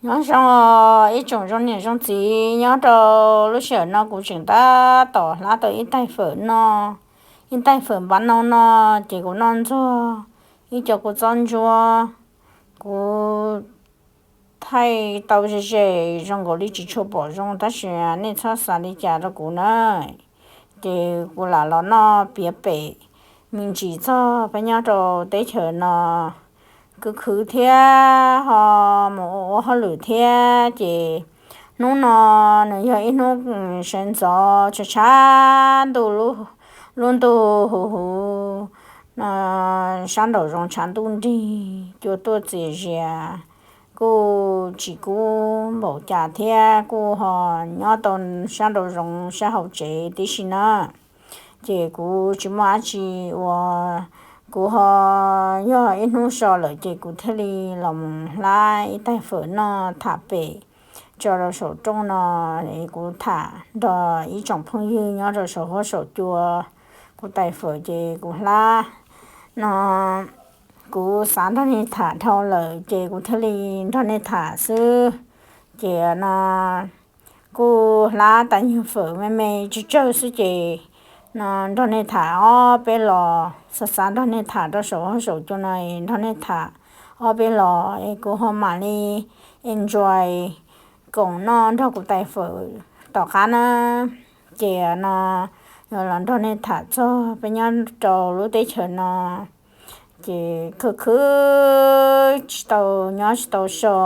Nyob zoo ib tsoom zoo niam zoo txiv, nyob rau lub sij hawm no kuv tseem tab tom hlab tau ib tais fawm no, ib tais fawm npav no no, ces kuv noj ntxuag ib co kua txob ntsuab. Kuv thaij tau ze ze zoo nkaus li tsis tshua pom zoo, tab sis nej txhob xav li cas rau kuv na. Ces kuv lam los noj piav pem me ntsis txog peb nyob rau teb chaws no khwv khwv thiab ho mus ua ua hauj lwm thiab. Ces hnub no nws yog ib hnub sawv ntxov tshav tshav ntuj, lub ntuj huv huv, sab nraum zoov tshav ntuj nrig, cua tuaj txias zias, kuj tsis kub npaum cas thiab, kuj ho nyob tau sab nraum zoov sab hauv tsev tib si na. Ces kuv tsis muaj dab tsi ua, kuv ho yog ib hnub so lawm ces kuv thiaj li los mus hlab ib tais fawm noj tham pem tso rau saum rooj no. Kuv tham nrog ib tsoom phooj ywg nyob rau saum huab saum cua, kuv tais fawm ces kuv hlab no, kuv xav nrog nej tham dhau lawm ces kuv thiaj li nrog nej tham xwb. Ces no kuj hlab tas nyuag fawm me me tsawg tsawg xwb ces no nrog nej tham ob peb los, xav xav nrog nej tham rau saum huab saum cua no, nrog nej tham ob peb los es kuv ho mam li enjoy koom noj nrog kuv tais fawm tom qab na. Ces no los nrog nej tham txog peb nyob rau lub teb chaws no, ces khwv khwv tsis tau nyob tsis tau so.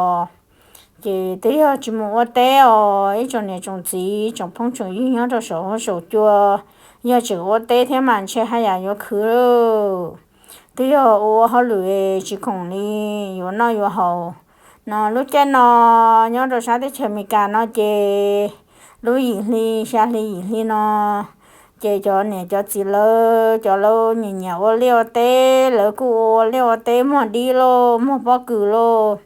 Ces twb yog tsis mus ua teb os ib tsoom niam tsoom txiv tsoom phooj tsoom ywg nyob rau saum huab saum cua, yog tseem ua teb thiab mas ntshe haj yam yuav khwv lawm. Twb yog ua ua hauj lwm tsis khoom li yuav noj yuav haus no. Lub caij no nyob rau sab teb chaws Amelikas no ces lub yim hli xya hli yim hli no ces cov niam cov txiv lawv cov lawv nyiam nyiam ua liaj ua teb, lawv kuj ua ua liaj ua teb muag dib lauj, muag pob kws lauj,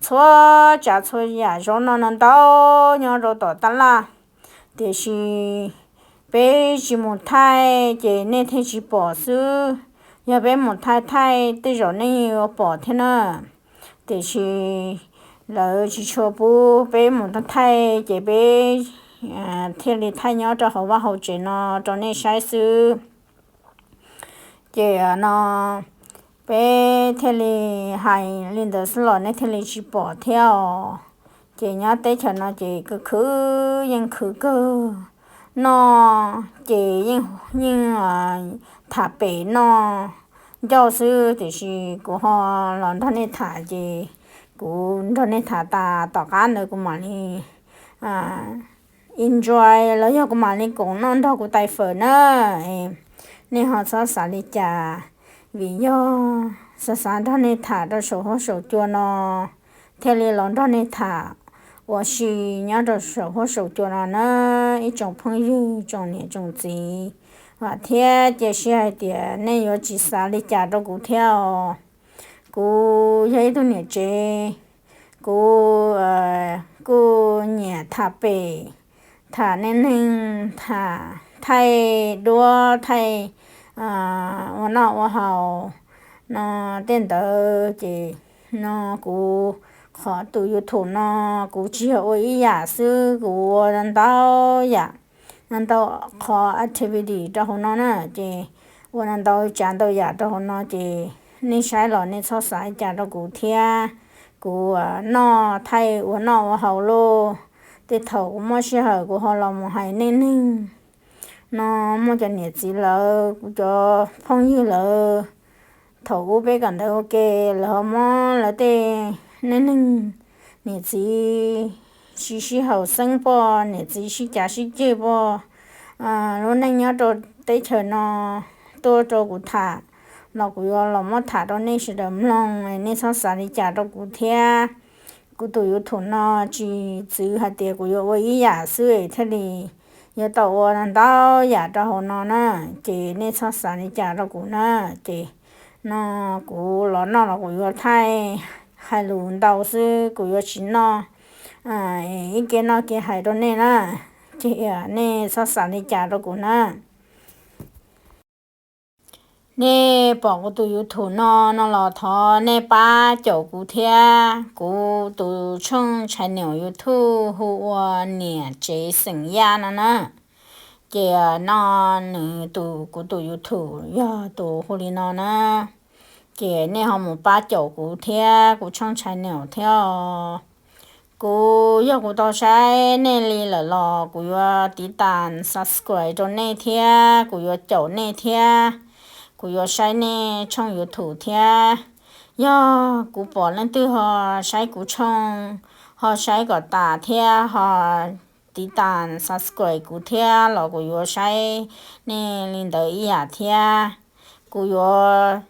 txhua tsav txhua yam zaub no no ntau nyob rau tom tab laj. Tiam sis peb tsis mus thaij ces nej thiaj tsis pom xwb. Yog peb mus thaij thaij tej zaum nej yuav pom thiab na. Tiam sis lawv tsis tshua pub peb mus thaij ces peb thiaj li thaij nyob rau hauv vaj hauv tsev no rau nej saib xwb. Ces no peb thiaj li hais li ntawd xwb los nej thiaj li tsis pom thiab os. Ces nyob teb chaws no ces khwv khwv yeej khwv kawg, noj ces yeej yeej tham pem noj ncauj xwb. Tiam sis kuv ho los nrog nej tham ces kuv nrog nej tham tas tom qab ntawd kuv mam li enjoy los yog kuv mam li koom noj nrog kuv tais fawm na. Nej ho txhob xav li cas, vim yog xav xav nrog nej tham rau saum huab saum cua no thiaj li los nrog nej tham ua si nyob rau saum huab saum cua no na, ib tsoom phooj ywg tsoom niam tsoom txiv. Vam thiab cia siab hais tias nej yuav tsis xav li cas rau kuv thiab os. Kuv yog ib tug niam tsev, kuv kuj nyiam tham pem, tham neej neeg, tham thaij duab thaij ua noj ua haus no tej ntawd ces no kuv qhov tus YouTube no kuv tsis yog ua ib yam xwb, kuv ua ntau yam, ntau qhov activity rau hauv no na. Ces ua ntau tsav ntau yam rau hauv no ces nej saib los nej txhob xav li cas rau kuv thiab. Kuv noj thaij ua noj ua haus lauj, tej thaum kuv muaj sij hawm kuv ho los mus hais neej neeg no, muaj cov niam txiv lawv, kuv cov phooj ywg lawv, thaum ub peb kawm ntawv ua ke, lawv ho muab lawv tej neej neeg, niam txiv sib sib haum xeeb poj, niam txiv sib cav sib ceg poj, lub neej nyob rau teb chaws no tuaj rau kuv tham los kuv yuav los muab tham rau nej sawv daws mloog, nej txhob xav li cas rau kuv thiab. Kuv tus YouTube no tsis txwv hais tias kuv yuav ua ib yam xwb thiaj li yuav tau ua ntau yam rau hauv no na. Ces nej txhob xav li cas rau kuv na. Ces no kuv los noj los kuv yuav thaij hais lus ntau xwb, kuv yuav tsis noj ib ke noj ke hais rau nej na. Ces nej txhob xav li cas rau kuv na. Nej pom kuv tus YouTube no no los thov nej pab caum kuv thiab. Kuv tus tshooj tshais niam YouTube hu ua Niam Tsev Xeem Yaj no na. Ces no nws tus, kuv tus YouTube yog tus hu li no na. Ces nej ho mus pab caum kuv thiab kuv tshooj tshais niam thiab os. Kuv yog kuv tau saib nej li lawm los kuv yuav tiv tas subscribe rau nej thiab kuv yuav caum nej thiab. Kuv yuav saib nej tshooj YouTube thiab. Yog kuv pom leej twg ho saib kuv tshooj, ho saib kom tas thiab ho tiv tas subscribe kuv thiab los kuv yuav saib nej li ntawd ib yam thiab. Kuv yuav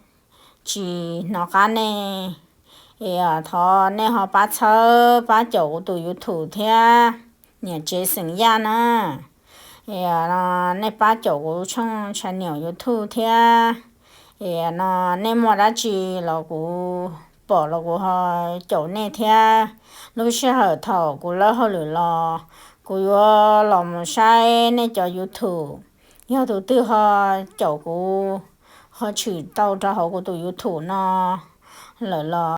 tsis hnov qab nej. Es thov nej ho pab txhawb pab caum kuv tus YouTube thiab, Niam Tsev Xeem Yaj na. Es nej pab caum kuv tshooj tshais niam YouTube thiab. Es no nej muaj dab tsi los kuv pom los kuv ho caum nej thiab. Lub sij hawm thaum kuv lawb hauj lwm los kuv yuav los mus saib nej cov YouTube. Yog tus twg ho caum kuv, ho tshwm tau rau hauv kuv tus YouTube no lawm los